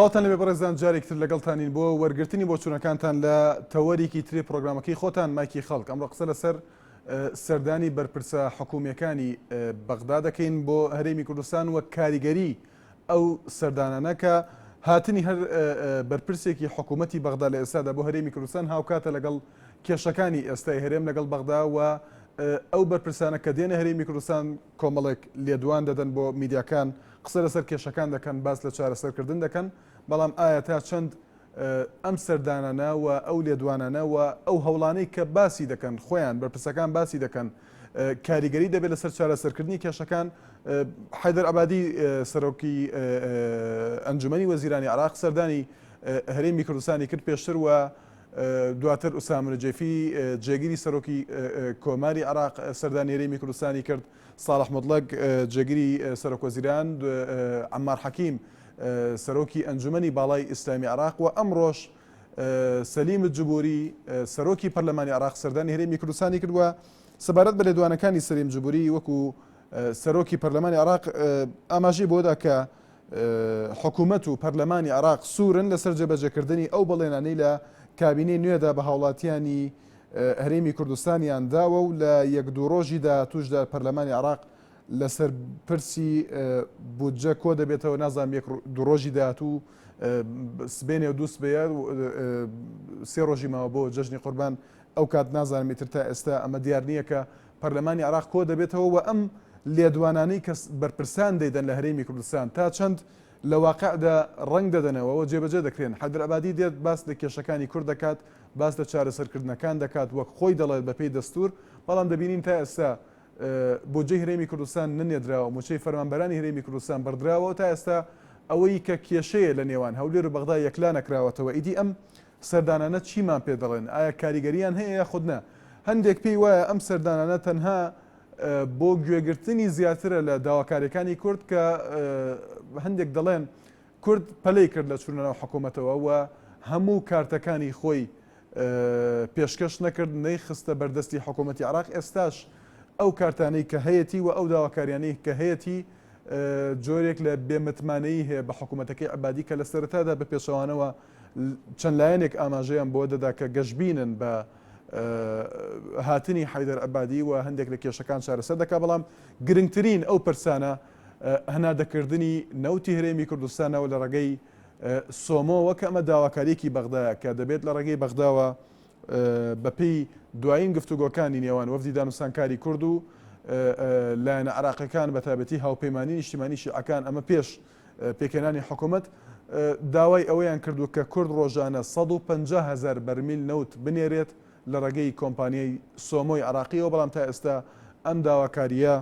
سڵاوتان لەبێ بەڕێزان جارێک تر لەگەڵتانین بۆ وەرگرتنی بۆچوونەکانتان لە تەوەرێکی تری پرۆگرامەکەی خۆتان مایکی خەڵک ئەمڕۆ قسە لەسەر سەردانی بەرپرسە حکومیەکانی بەغدا دەکەین بۆ هەرێمی کوردستان وە کاریگەری ئەو سەردانانە کە هاتنی هەر بەرپرسێکی حکوومەتی بەغدا لە ئێستادا بۆ هەرێمی کوردستان هاوکاتە لەگەڵ کێشەکانی ئێستای هەرێم لەگەڵ بەغدا و ئەو بەرپرسانە کە دێنە هەرێمی کوردستان کۆمەڵێک لێدوان دەدەن بۆ میدیاکان قسە لەسەر کێشەکان دەکەن باس لە چارەسەرکردن دەکەن بەڵام ئایا تا چەند ئەم سەردانانە و ئەو لێدوانانە و ئەو هەوڵانەی کە باسی دەکەن خۆیان بەرپرسەکان باسی دەکەن کاریگەری دەبێت لەسەر چارەسەرکردنی کێشەکان حەیدەر عەبادی سەرۆکی ئەنجومەنی وەزیرانی عراق سەردانی هەرێمی کوردستانی کرد پێشتر و دواتر ئوسامە نوجێفی جێگیری سەرۆکی کۆماری عراق سەردانی هەرێمی کوردستانی کرد ساڵح مطلق جێگیری سەرۆک وەزیران عەمار حەکیم سەرۆکی ئەنجومەنی باڵای ئیسلامی عراق و ئەمڕۆش سەلیم جبوری سەرۆکی پەرلەمانی عراق سەردانی هەرێمی کوردستانی کردووە سەبارەت بە لێدوانەکانی سەلیم جبوری وەکو سەرۆکی پەرلەمانی عراق ئاماژەی بۆدا کە حکوومەت و پەرلەمانی عراق سوورن لەسەر جێبەجێکردنی ئەو بەڵێنانەی لە کابینەی نوێدا بە هاوڵاتیانی هەرێمی کوردستانیان داوە و لە یەک دوو ڕۆژی داهاتووشدا پەرلەمانی عراق لەسەر پرسی بودجە کۆ دەبێتەوە نازانم یەک دوو ڕۆژی داهاتوو سبێنێ و دوو سبەیە سێ ڕۆژی ماوە بۆ جەژنی قوربان ئەو کات نازانم ئیتر تا ئێستا ئەمە دیار نییە کە پەرلەمانی عراق کۆ دەبێتەوە و ئەم لێدوانانەی کە بەرپرسان دەیدەن لە هەرێمی کوردستان تا چەند لە واقعدا ڕەنگ دەدەنەوە و جێبەجێ دەکرێن حەیدەر عەبادی دێت باس لە کێشەکانی کورد دەکات باس لە چارەسەرکردنەکان دەکات وەک خۆی دەڵێت بەپێی دەستور بەڵام دەبینین تا ئێستا بودجەی هەرێمی کوردستان نەنێردراوە، مووچەی فەرمانبەرانی هەرێمی کوردستان بڕدراوە و تا ئێستا ئەوەی کە کێشەیە لە نێوان هەولێر و بەغدا یەکلا نەکراوەتەوە، ئیدی ئەم سەردانانە چیمان پێ دەڵێن؟ ئایا کاریگەرییان هەیە یاخود نا؟ هەندێک پێی وایە ئەم سەردانانە تەنها بۆ گوێگرتنی زیاترە لە داواکارییەکانی کورد کە هەندێک دەڵێن کورد پەلەی کرد لە چوونە ناو حکوومەتەوە و هەموو کارتەکانی خۆی پێشکەش نەکرد، نەیخستە بەردەستی حکوومەتی عێراق، ئێستاش ئەو کارتانەی کە هەیەتی و ئەو داواکاریانەی کە هەیەتی جۆرێک لە بێمتمانەیی هەیە بە حکوومەتەکەی عەبادی کە لە سەرەتادا بە پێچەوانەوە چەند لایەنێک ئاماژەیان بۆ دەدا کە گەشبینن بە هاتنی حەیدەر عەبادی و هەندێک لە کێشەکان چارەسەر دەکات، بەڵام گرنگترین ئەو پرسانە هەناردەکردنی نەوتی هەرێمی کوردستانەوە لە ڕێگەی سۆمۆوە کە ئەمە داواکارییەکی بەغدایە کە دەبێت لە ڕێگەی بەغداوە بەپێی دوایین گفتوگۆکانی نێوان وەفدی دانوستانکاری کورد و لایەنە عراقیەکان بە تایبەتی هاوپەیمانی نیشتیمانی شیعەکان ئەمە پێش پێکهێنانی حکوومەت داوای ئەوەیان کردووە کە کورد ڕۆژانە 150 هزار بەرمیل نەوت بنێرێت لە ڕێگەی کۆمپانیای سۆمۆی عراقیەوە بەڵام تا ئێستا ئەم داواکارییە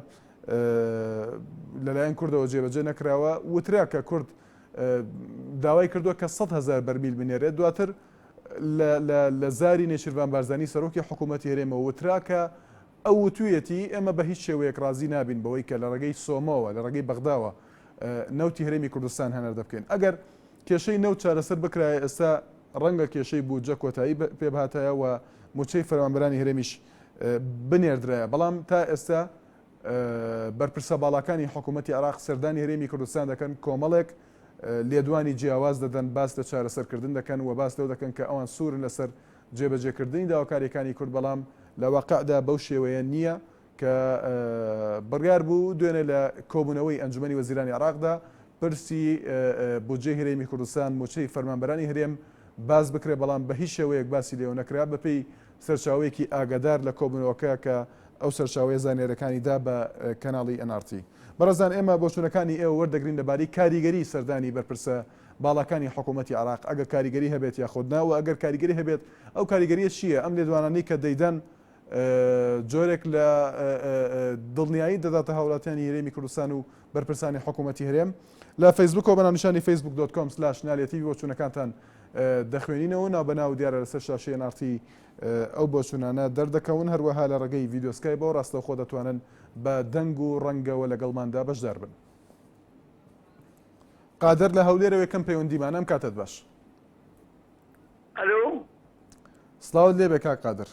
لەلایەن کوردەوە جێبەجێ نەکراوە وترا کە کورد داوای کردووە کە 100 هەزار بەرمیل بنێرێت دواتر لە زاری نێچیرڤان بارزانی سەرۆکی حکوومەتی هەرێمەوە وترا کە ئەو وتوویەتی ئێمە بە هیچ شێوەیەک ڕازی نابین بەوەی کە لە ڕێگەی سۆمۆوە لە ڕێگەی بەغداوە نەوتی هەرێمی کوردستان هەناردە بکەین ئەگەر کێشەی نەوت چارەسەر بکرایە ئێستا ڕەنگە کێشەی بودجە کۆتایی پێ بهاتایە و مووچەی فەرمانبەرانی هەرێمیش بنێردرایە بەڵام تا ئێستا بەرپرسە باڵاکانی حکوومەتی عێراق سەردانی هەرێمی کوردستان دەکەن، کۆمەڵێک لێدوانی جیاواز دەدەن، باس لە چارەسەرکردن دەکەن و باس لەوە دەکەن کە ئەوان سوورن لەسەر جێبەجێکردنی داواکارییەکانی کورد، بەڵام لە واقعدا بەو شێوەیە نییە کە بڕیار بوو دوێنێ لە کۆبوونەوەی ئەنجومەنی وەزیرانی عێراقدا پرسی بودجەی هەرێمی کوردستان، مووچەی فەرمانبەرانی هەرێم باس بکرێت، بەڵام بە هیچ شێوەیەک باسی لێوە نەکرا، بەپێی سەرچاوەیەکی ئاگادار لە کۆبوونەوەکە کە ئەو سەرچاوەیە زانیاریەکانی دا بە کەناڵی NRT. بەڕێزان ئێمە بۆچوونەکانی ئێوە وەردەگرین لەبارەی کاریگەری سەردانی بەرپرسە باڵاکانی حکوومەتی عێراق ئەگەر کاریگەری هەبێت یاخود نا و ئەگەر کاریگەری هەبێت ئەو کاریگەریە چییە ئەم لێدوانانەی کە دەیدەن جۆرێک لە دڵنیایی دەداتە هاوڵاتیانی هەرێمی کوردستان و بەرپرسانی حکوومەتی هەرێم لە فەیسبوکەوە بە ناونیشانی Facebook dot com slash نالیا TV بۆچوونەکانتان دەخوێنینەوە ناوبەناو دیارە لەسەر شاشەی NRT ئەو بۆچوونانە دەردەکەون، هەروەها لە ڕێگەی ڤیدیۆ سکایپەوە ڕاستەوخۆ دەتوانن بە دەنگ و ڕەنگەوە لەگەڵماندا بەشدار بن. قادر لە هەولێرەوە یەکەم پەیوەندیمانە، ئەم کاتەت باش. ئەلۆ. سڵاوت لێبێ کاک قادر.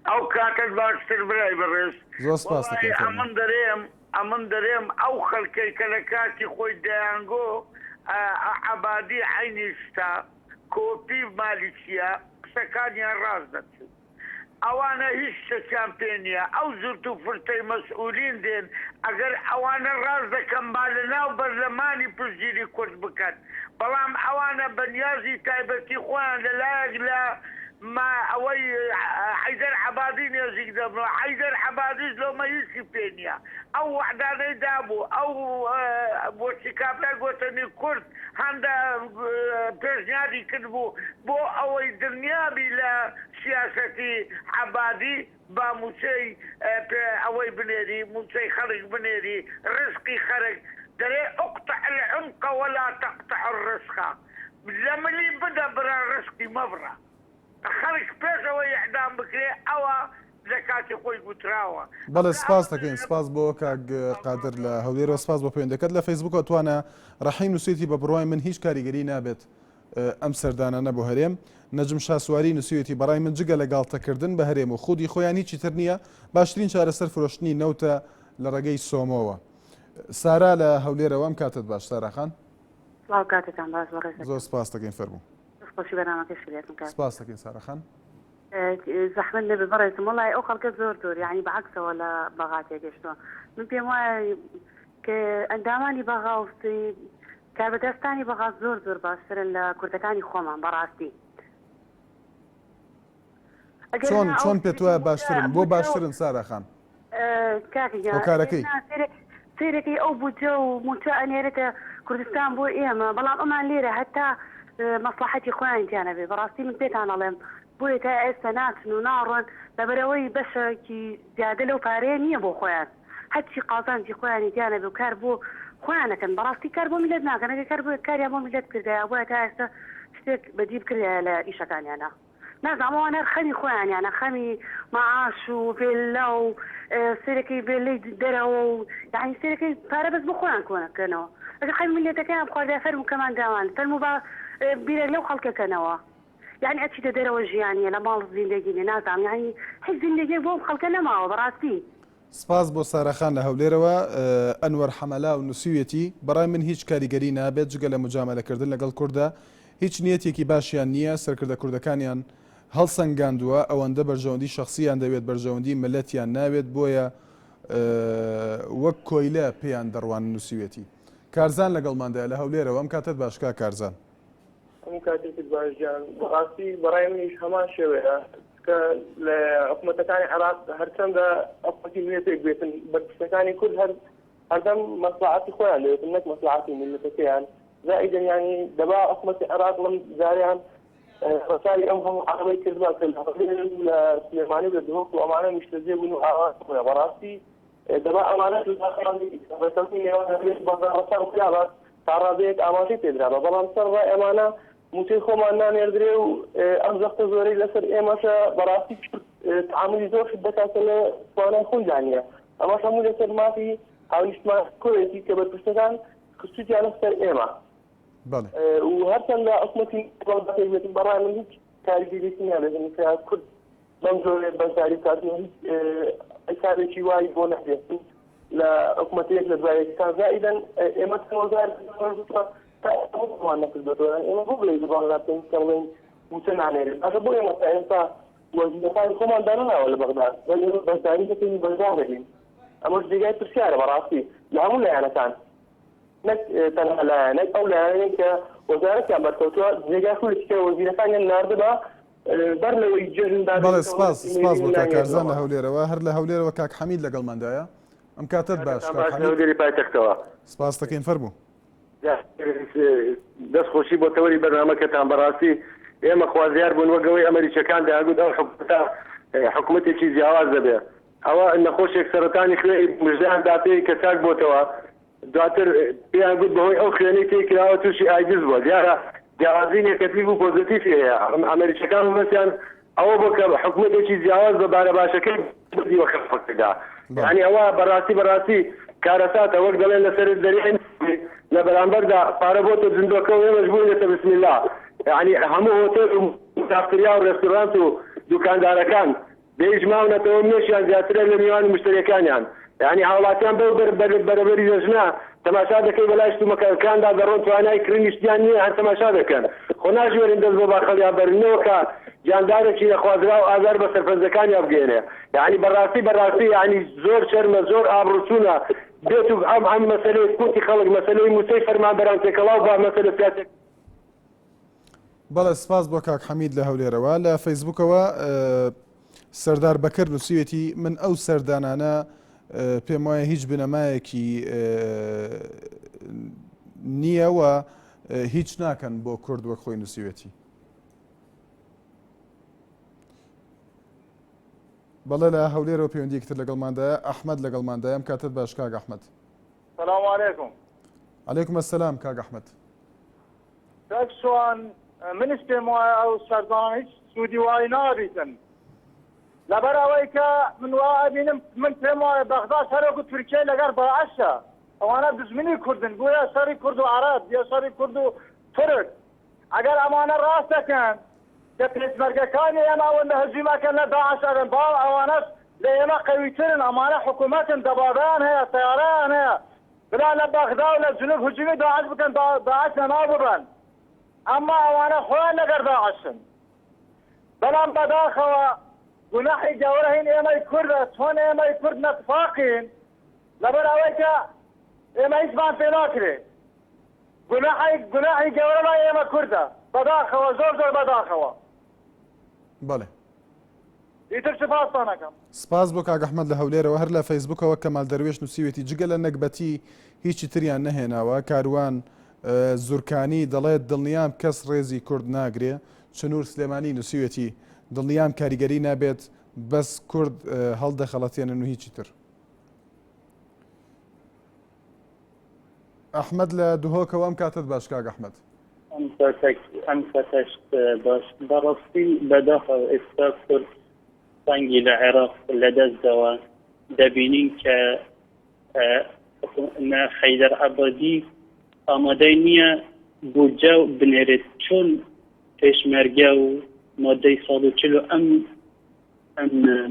ئەو کاتەت باشتر برای بەڕێز. زۆر سپاست دەکەم. وەڵاهی ئەمن دەرێم ئەمن دەرێم ئەو خەلکەی کە لە کاتی خۆی دەیانگۆ. عەبادی عەینی شتە کۆپی مالیکیە قسەکانیان ڕاست دەچن. ئەوانە هیچ شتەکیان پێ نیە ئەو زرت و فرتەی مەسئولین دێن ئەگەر ئەوانە ڕاست دەکەن با لە ناو بەرلەمانی پشتگیری کورد بکەن بەڵام ئەوانە بە نیازی تایبەتی خۆیان لە لایەک لە ما ئەوەی حەیدەر عەبادی نێزیک دەبنەوە حەیدەر عەبادیش لۆمە هیچی پێ نیە ئەو وەعدانەی دابوو ئەو بۆچی کابرای گۆتەنی کورد هەندە پێشنیاری کردبوو بۆ ئەوەی دڵنیابی لە سیاسەتی عەبادی با موچەی پێ ئەوەی بنێری موچەی خەڵک بنێری ڕزقی خەرک دەرێ اقطع العنق ولا تقطع الرزق لە ملی بدە برا ڕزقی مەبڕە خەڵک پێش ئەوەی ئیعدام بکرێ ئەوە لە کاتی خۆی گوتراوە. بەڵێ سپاس دەکەین سپاس بۆ کاک قادر لە هەولێرەوە سپاس بۆ پەیوەندەکەت لە فەیسبووکەوە توانا ڕەحیم نووسیویەتی بە بڕوای من هیچ کاریگەری نابێت ئەم سەردانانە بۆ هەرێم نەجم شاسواری نووسیویەتی بەڕای من جگە لە گاڵتەکردن بە هەرێم و خودی خۆیان هیچی تر نییە باشترین چارەسەر فرۆشتنی نەوتە لە ڕێگەی سۆمۆوە سارا لە هەولێرەوە ئەم کاتت باش سارا خان. سڵاو کاتتان باش بەڕێزەکەم. زۆر سپاس دەکەین فەرموو. دەست خۆشی بەرنامەکەشی لێکم کاک. سپاس دەکەین سارا خان. زەحمەت نەبێ بەڕێزم وەڵای ئەو خەڵکە زۆر زۆر یانی بە عەکسەوە لە بەغا تێگەشتووە من پێم وایە کە ئەندامانی بەغا و کاربەدەستانی بەغا زۆر زۆر باشترن لە کوردەکانی خۆمان بەڕاستی ئەگەر چۆن نا ئەو چۆن پێت وایە باشترن بۆ باشترن سارا خان کاکە گیان هۆکارەکەی سەیرەکەی ئەو بودجە و موچە ئەنێرێتە کوردستان بۆ ئێمە بەڵام ئەمان لێرە هەتا مەسڵەحەتی خۆیانی تیا نەبێ بەڕاستی من پێتان ئەڵێم بۆیە تا ئێستا ناچن و ناڕۆن لەبەرئەوەی بەشێکی زیادە لەو پارەیە نییە بۆ خۆیان هەرچی قازانجی خۆیانی تیا نەبێ و کار بۆ خۆیان ئەکەن بەڕاستی کار بۆ میللەت ناکەن ئەگەر کار بۆ کاریان بۆ میللەت بکردایە ئەبوایە تا ئێستا شتێک بەدی بکردایە لە ئیشەکانیانا. نازانم ئەوان هەر خەمی خۆیانیانە خەمی مەعاش و ڤێللا و سەیرەکەی ڤێللەی دەرەوە و یانی سەیرەکەی پارە بەس بۆ خۆیان کۆنەکەنەوە ئەگەر خەمی میللەتەکەیان بخواردایە فەرموو کەمان داوان فەرموو با بیرێک لەو خەڵکە کەنەوە یانی ئەچیتە دەرەوە ژیان نیە لە ماڵ زیندەگی نیە نازانم یانی هیچ زیندەگیەک بۆ ئەم خەڵکە نەماوە بەڕاستی. سپاس بۆ سارا خان لە هەولێرەوە. ئەنوەر حەمەلاو نوسیویەتی، بەڕای من هیچ کاریگەری نابێت جگە لە موجامەلەکردن لەگەڵ کوردا هیچ نیەتێکی باشیان نییە، سەرکردە کوردەکانیان هەڵسەنگاندووە ئەوەندە بەرژەوەندی شەخسییان دەوێت بەرژەوەندی مللەتیان ناوێت بۆیە وەک کۆیلە پێیان دەڕوانن نوسیویەتی. کارزان لەگەڵماندایە لە هەولێرەوە ئەم کاتەت باش کاک کارزان. هەموو کاتێکت باش گیان. بەڕاستی بەڕای منیش هەمان شێوەیە چونکە لە حکومەتەکانی عێراق هەرچەندە حکومەتی نوێ پێک بێتن بەرپرسەکانی کورد هەر هەردەم مەسڵەحەتی خۆیان دەوێتن نەک مەسڵەحەتی میللەتەکەیان زائیدەن یانی دەبا حکومەتی عێراق لەم جارەیان ڕەچاوی ئەم هەموو عەرەبەی کردبا کە لە هەولێر و لە سلێمانی و لە دهۆک و ئەمانە نیشتەجێ بوون و ئاوارە بوونە بەڕاستی دەبا ئەمانەش لە ڕێکەوتنی نێوان هەولێر و بەغدا ڕەچاو کرابا تا ڕادەیەک ئاماژەی پێدرابا، بەڵام سەرەڕای ئەمانە مووچەی خۆمان نانێردرێ و ئەم زەختە زۆرەی لەسەر ئێمەشە بەڕاستی کورد تەعامولی زۆر شت دەکات کە لە توانای خۆیدا نییە، ئەمەش هەموو لەسەر مافی هاونیشتمانی خۆیەتی کە بەرپرسەکان خستووتیانە سەر ئێمە و هەرچەندە حکومەتی بەغدا پێک بێت بەڕای من هیچ کاریگەریی نابێت کە کورد بەم جۆرە بەشداری بکات و هیچ حیسابێکی وای بۆ نەکرێت لە حکومەتە یەک لە دوای یەکەکان زائیدەن ئێمە چەند وەزارەتمان تا ئێستا بۆمان نەکردۆتەوە ئێمە بۆ بڵێ زبان نابکەین کە بڵێین مووچە نانێرێت باشە بۆ ئێمە تا ئێستا وەزیرەکانی خۆمان دانەناوە لە بەغدا بەل ئێمە بەشداری دەکەین و بەشدار دەبین ئەمەش جێگای پرسیارە بەڕاستی لە هەموو لایەنەکان نەک تەنها لایەنێک ئەو لایەنەی کە وەزارەتیان بەرکەوتووە جێگای خۆیەتی کە وەزیرەکانیان ناردبا بەر لەوەی جەژن بەڵێ دابێتەوە سپاس سپاس بۆ کاک کارزان لە نانێرنەوە. هەولێرەوە هەر لە هەولێرەوە کاک حەمید لەگەڵماندایە ئەم کاتەت باش کاتتان کاک باش لە حەمید هەولێری پایتەختەوە. سپاس دەکەین فەرموو. دەست خۆشی بۆ تەوەری بەرنامەکەتان بەڕاستی ئێمە خوازیار بوون وەک ئەوەی ئەمەریکیەکان دەیانگوت ئەو حکومەتە حکومەتێکی جیاواز دەبێ ئەوە نەخۆشێک سەرەتانی خوێنی مژدەیان دا پێی کە چاک بۆتەوە دواتر پێیان گوت بەهۆی ئەو خوێنەی تێی کراوە تووشی ئایدز بووە. دیارە جیاوازی نێگەتیڤ و پۆزەتیفی هەیە. ئەمەریکیەکان مەبەستیان ئەوە بووە کە حکومەتێکی جیاواز بە بارە باشەکەی بە دیوە خراپەکەدا. یانی ئەوە بەڕاستی بەڕاستی کارەساتە وەک دەڵێن لەسەر دەریای لە بەرامبەردا پارە بۆتە جندۆکە و ئێمەش بووینەتە بسم اللە. یانی هەموو هۆتێل و کافتریا و ڕێستورانت و دوکاندارەکان بێیش ماونەتەوە مێشیان زیاترە لە میوان و مشتەریەکانیان یانی هاوڵاتیان بەو بەر بەرەبەری دەژنە. تەماشا دەکەی بەلای شتومەکاندا دەڕۆن توانای کڕینی شتیان نییە هەر تەماشا دەکەن خۆ ناژوێرن دەست بۆ باخەڵیان بەرن نەوەکا گیاندارێکی نەخوازراو ئازار بە سەرپەنجەکانیا بگەیەنێ یەعنی بەڕاستی بەڕاستی یەعنی زۆر شەرمە زۆر ئابڕوچوونە بێتو ئەم ئەم مەسەلەی قوتی خەڵک مەسەلەی موچەی فەرمانبەران تێکەڵاو بە مەسەلە سیاسیەکان. بەڵێ سپاس بۆ کاک حەمید لە هەولێرەوە. لە فەیسبووکەوە سەردار بەکر نووسیوێتی من ئەو سەردانانە پێم وایە هیچ بنەمایەکی نییە و هیچ ناکەن بۆ کورد وەک خۆی نووسیوێتی. بەڵێ لە هەولێرەوە پەیوەندیەکی تر لەگەڵماندایە ئەحمەد لەگەڵماندایە ئەم کاتت باش کاک ئەحمەد. سلام علیکم. علیکم السلام کاک ئەحمەد. کاک شوان منیش پێم وایە ئەو سەردانە هیچ سوودی وای نابیتن لەبەر ئەوەی کە من وا ئەبینم من پێم وایە بەغدا سەرۆک و تورکیای لەگەر داعشە ئەوانە دژمنی کوردن بۆیە شەڕی کورد و عەرەب یا شەڕی کورد و تورک ئەگەر ئەمانە ڕاست دەکەن کە پێشمەرگەکانی ئێمە ئەوەندە هجوم ئەکەن لە داعش ئەبن با ئەوانەش لە ئێمە قەویترن ئەمانە حکومەتن دەبابەیان هەیە سەیارەیان هەیە بلا لە بەغدا و لە جنوب هجومی داعش بکەن داعش لەناو ببەن ئەمما ئەوانە خۆیان لەگەر داعشن بەڵام بەداخەوە گوناحی گەورە هین ئێمەی کوردە چۆن ئێمەی کورد نەتفاقین لەبەر ئەوەی کە ئێمە هیچمان پێ ناکرێ گوناحی گوناحی گەورە لای ئێمە کوردە بەداخەوە زۆر زۆر بەداخەوە. بەڵێ. ئیتر سوپاستان ئەکەم. سپاس بۆ کاک ئەحمەد لە هەولێرەوە هەر لە فەیسبوکەوە کەمال دەروێش نوسیوێتی جگە لە نەگبەتی هیچی تریان نەهێناوە کاروان زورکانی دەڵێت دڵنیام کەس ڕێزی کورد ناگرێ چنور سلێمانی نوسیوێتی دڵنیام کاریگەری نابێت بەس کورد هەڵدەخەڵەتێنن و هیچی تر. ئەحمەد لە دهۆکەوە ئەم کاتەت باش کاک ئەحمەد. ئەم کاتەک ئەم کاتەشت باش بەڕاستی بەداخەوە ئێستا کورد سەنگی لە عێراق لەدەستداوە دەبینین کە حەیدەر عەبادی ئامادەی نییە بودجە بنێرێت چۆن پێشمەرگە و مادەی 140 و ئەم ئەم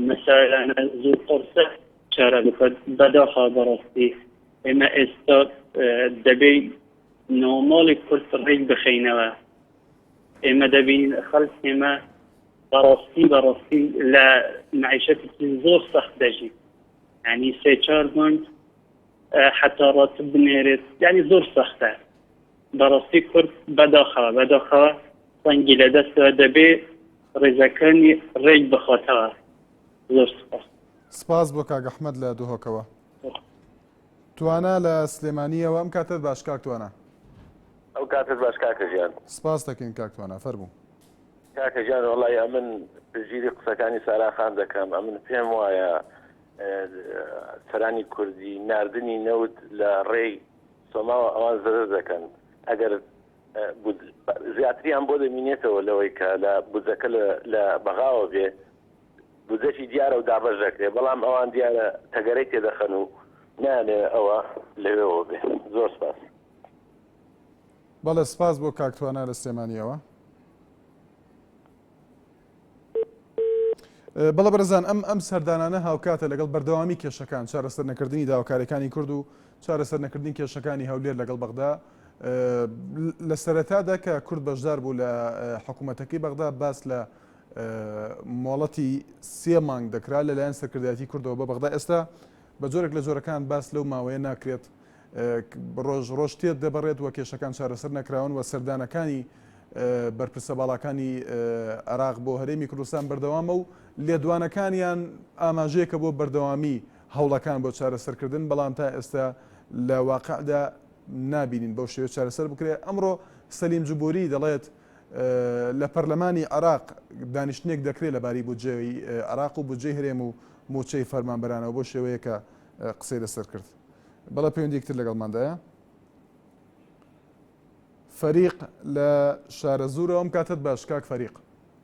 مەسایلانە زۆر قورسە چارە بکات بەداخەوە بەڕاستی ئێمە ئێستا دەبێ نۆماڵی کورد ڕێک بخەینەوە ئێمە دەبین خەڵک ئێمە بەڕاستی بەڕاستی لە معیشەتێکی زۆر سەخت دەژی ینی سێ چار مانگ حتا ڕاتب بنێرێت ینی زۆر سەختە بەڕاستی کورد بەداخەوە بەداخەوە ڕەنگی لە دەستەوە دەبێ ڕێزەکانی ڕێک بخاتەوە زۆر سپاس. سپاس بۆ کاک ئەحمەد لە دهۆکەوە. توانا لە سلێمانییەوە ئەم کاتەت باش کاک توانا. ئەو کاتت باش کاکە گیان. سپاس دەکەین کاک توانا فەرموو. کاکە گیان وەڵی ئەمن پشتگیری قسەکانی سارا خان دەکەم ئەمن پێم وایە سەرانی کوردی ناردنی نەوت لە ڕێی سۆماوە ئەوان زەرەر دەکەن ئەگەر زیاتریان بۆ دەمینێتەوە لەوەی کە لە بودجەکە لە بەغاوە بێ بودجەکی دیارە و دابەش دەکرێ بەڵام ئەوان دیارە تەگەرەی تێدەخەن و نایانەوێ ئەوە لەوێوە بێ زۆر سپاس. بەڵێ سپاس بۆ کاک توانا لە سلێمانیەوە. بەڵێ بەڕێزان ئەم ئەم سەردانانە هاوکاتە لەگەڵ بەردەوامی کێشەکان چارەسەر نەکردنی داواکاریەکانی کورد و چارەسەر نەکردنی کێشەکانی هەولێر لەگەڵ بەغدا لە سەرەتادا کە کورد بەشدار بوو لە حکوومەتەکەی بەغدا باس لە مۆڵەتی سێ مانگ دەکرا لەلایەن سەرکردایەتی کوردەوە بە بەغدا ئێستا بە جۆرێک لە جۆرەکان باس لەو ماوەیە ناکرێت ڕۆژ ڕۆژ تێت دەبڕێت و کێشەکان چارەسەر نەکراون و سەردانەکانی بەرپرسە باڵاکانی عێراق بۆ هەرێمی کوردستان بەردەوامە و لێدوانەکانیان ئاماژەیەکە بۆ بەردەوامی هەوڵەکان بۆ چارەسەرکردن بەڵام تا ئێستا لە واقعدا نابینین بەو شێوە چارەسەر بکرێت ئەمڕۆ سەلیم جبوری دەڵێت لە پەرلەمانی عێراق دانیشتنێک دەکرێت لەبارەی بودجەی عێراق و بودجەی هەرێم و مووچەی فەرمانبەرانەوە بۆ شێوەیەکە قسەی لەسەر کرد. بەڵێ پەیوەندیەکی تر لەگەڵماندایە. فەریق لە شارەزوورەوە ئەم کاتەت باش کاک فەریق.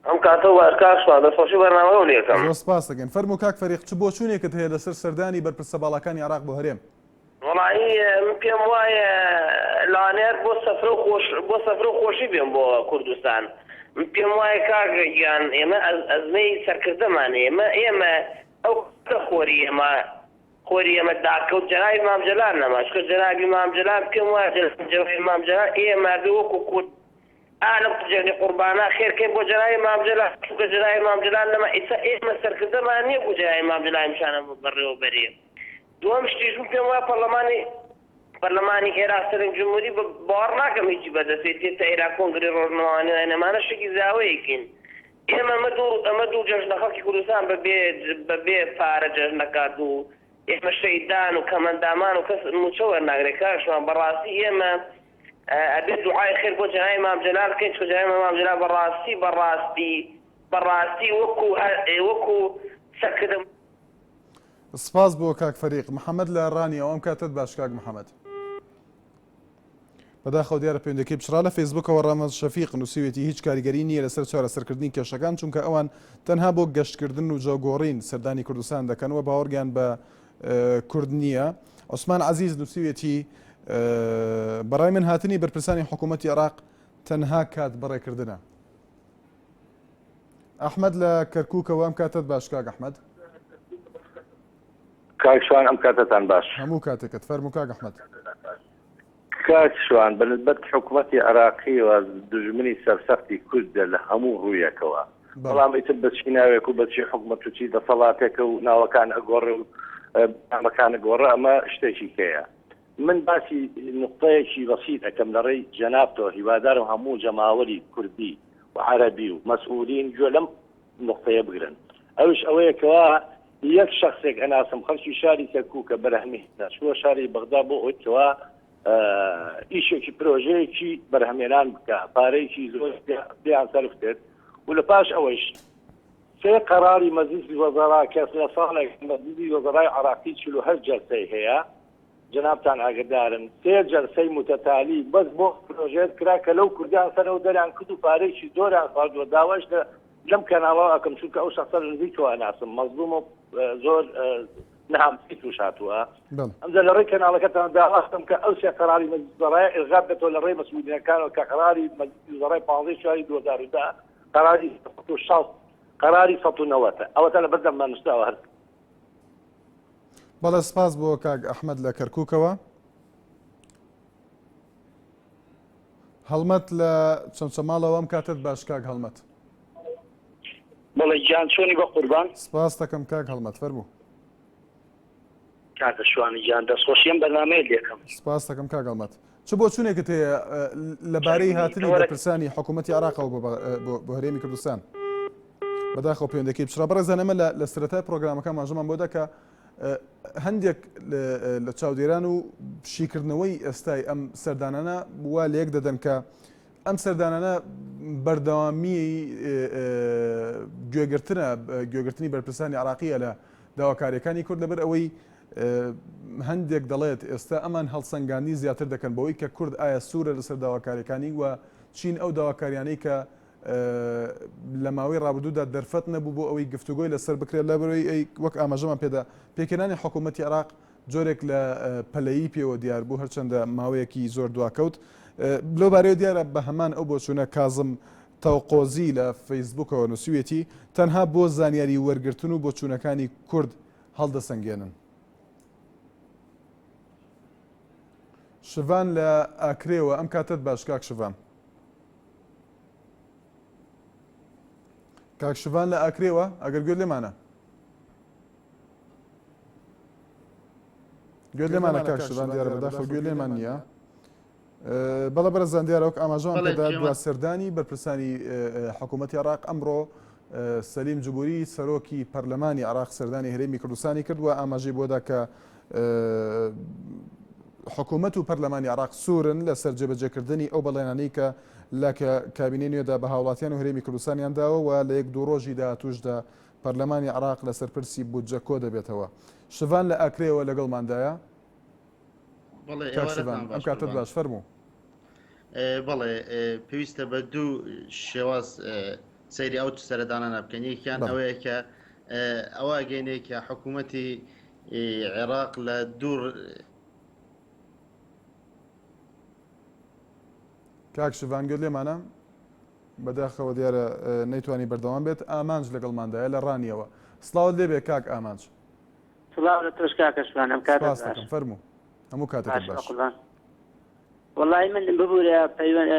ئەم کاتە باش کاک سوپاس دەستخۆشی بەرنامەکەو لێکەم. زۆر سپاس دەکەین. فەرموو کاک فەریق چ بۆچوونێکت هەیە لەسەر سەردانی بەرپرسە باڵاکانی عێراق بۆ هەرێم؟ وەڵایی من پێم وایە لەوانەیە بۆ سەفرە و خۆش بۆ سەفرە و خۆشی بێن بۆ کوردستان من پێم وایە کاک گیان ئێمە ئەزمەی سەرکردەمان ئێمە ئێمە ئەو کاتە خۆری ئێمە. خۆری ئێمە داکەوت جەنابی مام جەلال نەما چونکە جەنابی مام جەلال پێم وایە جەنابی مام جەلال ئێمە بێ وەکو کورد ئا لەم جەژنی قوربانە خێر کەین بۆ جەنابی مام جەلال چونکە جەنابی مام جەلال نەما ئیستا ئێمە سەرکردەمان نییە بۆ جەنابی مام جەلال نیشانە بەڕێوەبەرێ دووەم شتیش من پێم وایە پەرلەمانی پەرلەمانی ئێراق سەرنج جمهوری بە باوەڕ ناکەم هیچی بەدەستێ تێتە ئێراق کۆنگری ڕۆژنامەوانی و ئەمانە شتێکی زاوەیەکین ئێمە ئەمە دوو ئەمە دوو جەژنە خەڵکی کوردستان بە بێ بە بێ پارە جەژن دەکات و ئێمە شەیدان و کەمەندامان و کەس مووچە وەرناگرێ کاک شوان بەڕاستی ئێمە ئەبێ دوعای خێر بۆ جەنابی مام جەلال بکەین چونکە جەنابی مام جەلال بەڕاستی بەڕاستی بەڕاستی وەکو وەکو سەرکردە سپاس بۆ کاک فەریق محەمەد لە ڕانیەوە ئەم کاتەت باش کاک محەمەد. بەداخەوە دیارە پەیوەندیەکەی پچڕا لە فەیسبوکەوە ڕەمەز شەفیق نووسیوێتی هیچ کاریگەری نییە لەسەر چارەسەرکردنی کێشەکان چونکە ئەوان تەنها بۆ گەشتکردن و جەوگۆڕین سەردانی کوردستان دەکەن و باوەڕیان بە کورد نییە عوسمان عەزیز نووسیوێتی بەڕای من هاتنی بەرپرسانی حکوومەتی عێراق تەنها کات بەڕێکردنە. ئەحمەد لە کەرکووکەوە ئەم کاتەت باش کاک ئەحمەد. کاک شوان ئەم کاتەتان باش. هەموو کاتێکت فەرموو کاک ئەحمەد. کاک شوان بە نسبەت حکومەتی عێراقیەوە دوژمنی سەرسەختی کوردە لە هەموو ڕوویەکەوە بەڵام ئیتر بە چی ناوێک و بە چی حکومەت و چی دەسەڵاتێکە و ناوەکان ئەگۆڕێ و نامەکان ئەگۆڕێ ئەمە شتێکی کەیە من باسی نوقتەیەکی بەسیت ئەکەم لە ڕێی جەنابتەوە هیوادارم هەموو جەماوەری کوردی و عەرەبی و مەسئولین گوێ لەم نوقتەیە بگرن ئەوش ئەوەیە کەوا یەک شەخسێک ئەناسم خەڵکی شاری کەرکووکە بەرهەمهێنا چووە شاری بەغدا بۆ ئەوەی کەوا ئیشێکی پرۆژەیەکی بەرهەمێنان بکە پارەیەکی زۆر پێیان سەرف کرد و لە پاش ئەوەیش سێ قەراری مەجلیسی وەزەرا کە لە ساڵێک مەجلیسی وەزەرای عراقی 48 جەلسەی هەیە جەنابتان ئاگدارن سێ جەلسەی متەتالی بەس بۆ پرۆژێت کرا کە لەو کوردیان سەرەوە دەریان کرد و پارەیەکی زۆریان خواردووە داواش لە لەم کەناڵەوە ئەکەم چونکە ئەو شەخسە لە نزیکەوە ئەناسم مەزلومە زۆر نەهامەتی توش هاتووە ئەمجا لە ڕێی کەناڵەکەتان داوا دەکەم کە ئەو سێ قەراری مەجلیس وزەرای ئیلغا بکەتەوە لە ڕێی مەسئولینەکانەوە کە قەراری مەجلیسی وزەرای 15 چواری 2010 قەراری 160 قەراری 190 ئەوەتا لە بەردەممان نووسراوە هەر بەڵێ سپاس بۆ کاک ئەحمەد لە کەرکووکەوە. هەڵمەت لە چەمچەماڵەوە ئەم کاتەت باش کاک هەڵمەت. بەڵێ گیان چۆنی بە قوربان؟ سپاس دەکەم کاک هەڵمەت فەرموو. کاکە شوانی گیان دەستخۆشی ئەم بەرنامەیەت لێکەم. سپاس دەکەم کاک هەڵمەت. چ بۆچوونێکت هەیە لەبارەی هاتنی بەرپرسانی حکوومەتی عێراقەوە بۆ هەرێمی کوردستان؟ بەداخەوە پەیوەندەکەی پچڕا. بەڕێزان ئێمە لە سەرەتای پرۆگرامەکە ئاماژەمان بۆ دا کە هەندێک لە چاودێران و شیکردنەوەی ئێستای ئەم سەردانانە وا لەیەک دەدەن کە ئەم سەردانانە بەردەوامی گوێگرتنە گوێگرتنی بەرپرسانی عراقیە لە داواکاریەکانی کورد لەبەر ئەوەی هەندێک دەڵێت ئێستا ئەمان هەڵسەنگاندنی زیاتر دەکەن بەوەی کە کورد ئایا سوورە لەسەر داواکاریەکانی و چین ئەو داواکاریانەی کە لە ماوەی ڕابردوودا دەرفەت نەبوو بۆ ئەوەی گفتوگۆی لەسەر بکرێت لەبەرەوەی وەک ئاماژەمان پێدا پێکهێنانی حکوومەتی عێراق جۆرێک لە پەلەیی پێوە دیار بوو هەرچەندە ماوەیەکی زۆر دواکەوت لەو بارەیە دیارە بە هەمان ئەو بۆچوونە کازم تەوقۆزی لە فەیسبوکەوە نووسیویەتی تەنها بۆ زانیاری وەرگرتن و بۆچوونەکانی کورد هەڵدەسەنگێنن. شڤان لە ئاکرێوە ئەم کاتەت باش کاک شڤان. کاک شڤان لە ئاکرێوە ئەگەر گوێت لێمانە گوێت لێمانە کاک شڤان دیارە بەداخەوە گوێ لێمان نییە بەڵێ بەرزان دیارە وەک ئاماژەمان پێدا دوا سەردانی بەرپرسانی حکوومەتی عێراق ئەمڕۆ سەلیم جبوری سەرۆکی پەرلەمانی عێراق سەردانی هەرێمی کوردستانی کرد و ئاماژەی بۆدا کە حکوومەت و پەرلەمانی عێراق سوورن لەسەر جێبەجێکردنی ئەو بەڵێنانەی کە لە کابینەی نوێدا بە هاوڵاتیان و هەرێمی کوردستانیان داوە و لە یەک دوو ڕۆژی داهاتووشدا پەرلەمانی عێراق لەسەر پرسی بودجە کۆدەبێتەوە. شڤان لە ئاکرێوە لەگەڵماندایە. بەڵێ کاک شڤان ئێوارەتان ئەم باش کاتەت قوربان. باش فەرموو. بەڵێ پێویستە بە دوو شێواز سەیری ئەو سەردانانە بکەین یەکیان بەڵێ. ئەوەیە کە ئەوە ئەگەینێ کە حکوومەتی عێراق لە دوو کاک شڤان گوێت لێمانە؟ بەداخەوە دیارە نەیتوانی بەردەوام بێت ئامانج لەگەڵماندایە لە ڕانیەوە سڵاوت لێبێ کاک ئامانج. سڵاو لە تۆش کاکە شوان ئەم کاتەت سپاس باش. دەکەم فەرموو هەموو کاتێکت باش باش. بەقوربان. وەڵایی من ببورە پەیوەن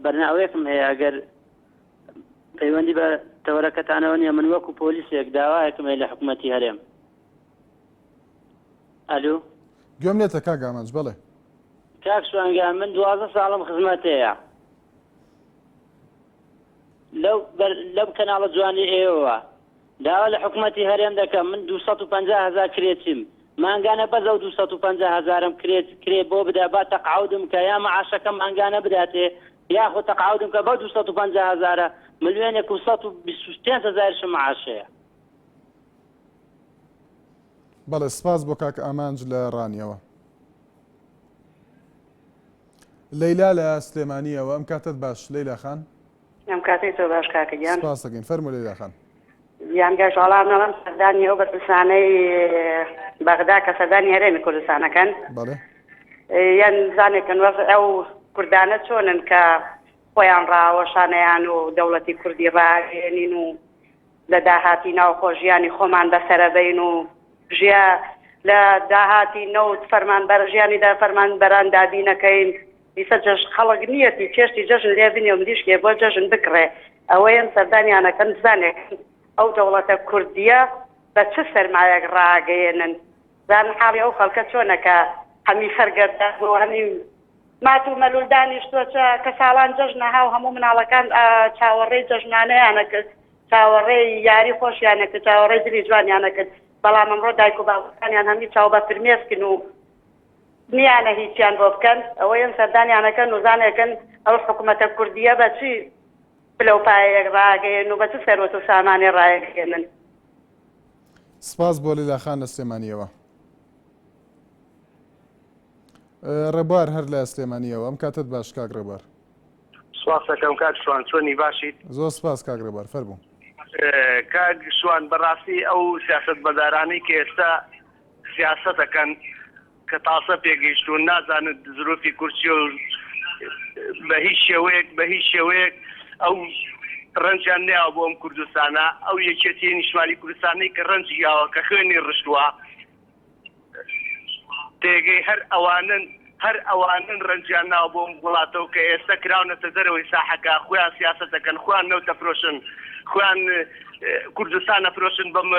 بەرناوەیەکم هەیە ئەگەر پەیوەندی بە تەوەرەکەتانەوە نییە من وەکو پۆلیسێک داوایەکم هەیە لە حکومەتی هەرێم ئەلو گوێم لێتە کاک ئامانج بەڵێ. کاک شوان گیان من 12 ساڵم خزمەت هەیە لەو بەر لەم کەناڵە جوانی ئێوەوە داوا لە حکومەتی هەرێم دەکەم من 250 هەزار کرێچیم مانگانە بەس ئەو 250 هەزارم کرێ کرێ بۆ بدا با تەقعودم کە یا معاشەکەم مانگانە بداتێ یاخۆ تەقعودم کە بەو 250 هەزارە ملیۆنێک و 125 هەزارشم معاش هەیە. بەڵێ سپاس بۆ کاک ئامانج لە ڕانیەوە. لەیلا لە سلێمانیەوە ئەم کاتەت باش لەیلا خان. ئەم کاتەی تۆ باش کاکە گیان. سپاس دەکەین فەرموو لەیلا خان. گیان گەش وەڵام نەڵم سەردانی ئەو بەرپرسانەی بەغدا کە سەردانی هەرێمی کوردستانەکەن بەڵێ یان زانێکن وەزع ئەو کوردانە چۆنن کە خۆیان ڕاوەشانەیان و دەوڵەتی کوردی ڕاگەیەنین و لە داهاتی ناوخۆ ژیانی خۆمان بەسەرەبەین و ژیا لە داهاتی نەوت فەرمانبەر ژیانی دا فەرمانبەران دابینەکەین ئیسە جەژ خەڵک نیەتی چێشتی جەژن لێ بنێ و مریشکێ بۆ جەژن بکڕێ ئەوەیەن سەردانیانەکەن بزانێ ئەو دەوڵەتە کوردیە بە چ سەرمایەک ڕاگەیەنن زانن حاڵی ئەو خەڵکە چۆنە کە هەمی سەرگەردان بووە هەمی مات و مەلول دانیشتووە چە کە ساڵان جەژنە هاو هەموو مناڵەکان چاوەڕێی جەژنانەیانە کرد چاوەڕێی یاری خۆشیانە کرد چاوەڕێی جلی جوانیانە کرد بەڵام ئەمڕۆ دایک و باوکەکانیان هەمی چاو بە فرمێسکن و نیانە هیچیان بۆ بکەن ئەوەیەن سەردانیانەکەن و زانێکن ئەو حکومەتە کوردیە بە چی پلە و پایەیەک ڕاگەیەن و بە چ سەروەت و سامانێ ڕایەگەیەنن. سپاس بۆ لەیلا خان لە سلێمانیەوە. ڕێبوار هەر لە سلێمانیەوە ئەم کاتەت باش کاک ڕێبوار. سپاس دەکەم کاک شوان چۆنی باشیت؟ زۆر سپاس کاک ڕێبوار فەرموو. کاک شوان بەڕاستی ئەو سیاسەتمەدارانەی کە ئێستا سیاسەت ئەکەن کە تازە پێگەیشتوون نازانن زروفی کورد چیە و بە هیچ شێوەیەک بە هیچ شێوەیەک ئەو ڕەنجیان نەیاوە بۆ ئەم کوردستانە ئەو یەکێتی نیشتمانی کوردستانەی کە ڕەنجی یاوە کە خوێنی ڕشتووە تێگەی هەر ئەوانن هەر ئەوانن ڕەنجیان ناوە بۆ ئەم وڵاتە و کە ئێستا کراونەتە دەرەوەی ساحەکە خۆیان سیاسەت دەکەن خۆیان نەوت دەفرۆشن خۆیان کوردستان ئەفرۆشن بەم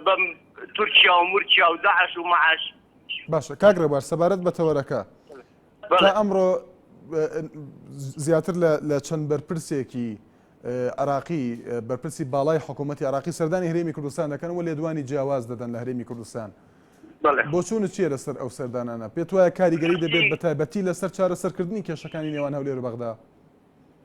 بەم تورکیا و مورکیا و داعش و مەعش. باشە کاک ڕێبوار سەبارەت بە تەوەرەکە تا ئەمڕۆ زیاتر لە چەند بەرپرسێکی عراقی بەرپرسی باڵای حکوومەتی عراقی سەردانی هەرێمی کوردستان دەکەن و لێدوانی جیاواز دەدەن لە هەرێمی کوردستان بۆچوونت چییە لەسەر ئەو سەردانانە پێت وایە کاریگەری دەبێت بە تایبەتی لەسەر چارەسەرکردنی کێشەکانی نێوان هەولێر و بەغدا؟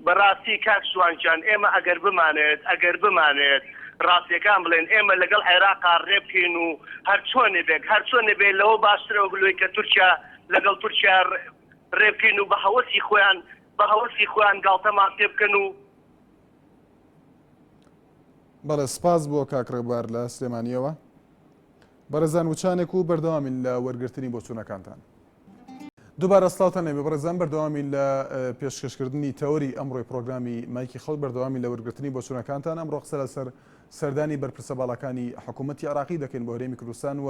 بەڕاستی کاک شوان گیان ئێمە ئەگەر بمانەوێت ئەگەر بمانەوێت ڕاستیەکان بڵێن ئێمە لەگەڵ عێراقا ڕێبکەین و هەرچۆنێ بێک هەرچۆنێ بێ لەوە باشترە وەک لۆی کە تورکیا لەگەڵ تورکیا ڕێبکەین و بە هەوەسی خۆیان بە هەوەسی خۆیان گاڵتەمان پێ بکەن و بەڵێ سپاس بۆ کاک ڕێبوار لە سلێمانیەوە. بەڕێزان وچانێک و بەردەوامین لە وەرگرتنی بۆچوونەکانتان. دووبارە سڵاوتان لێبێ بەڕێزان بەردەوامین لە پێشکەشکردنی تەوەری ئەمڕۆی پرۆگرامی مایکی خەڵک بەردەوامی لە وەرگرتنی بۆچوونەکانتان ئەمڕۆ قسە لەسەر سەردانی بەرپرسە باڵاکانی حکوومەتی عێراقی دەکەین بۆ هەرێمی کوردستان و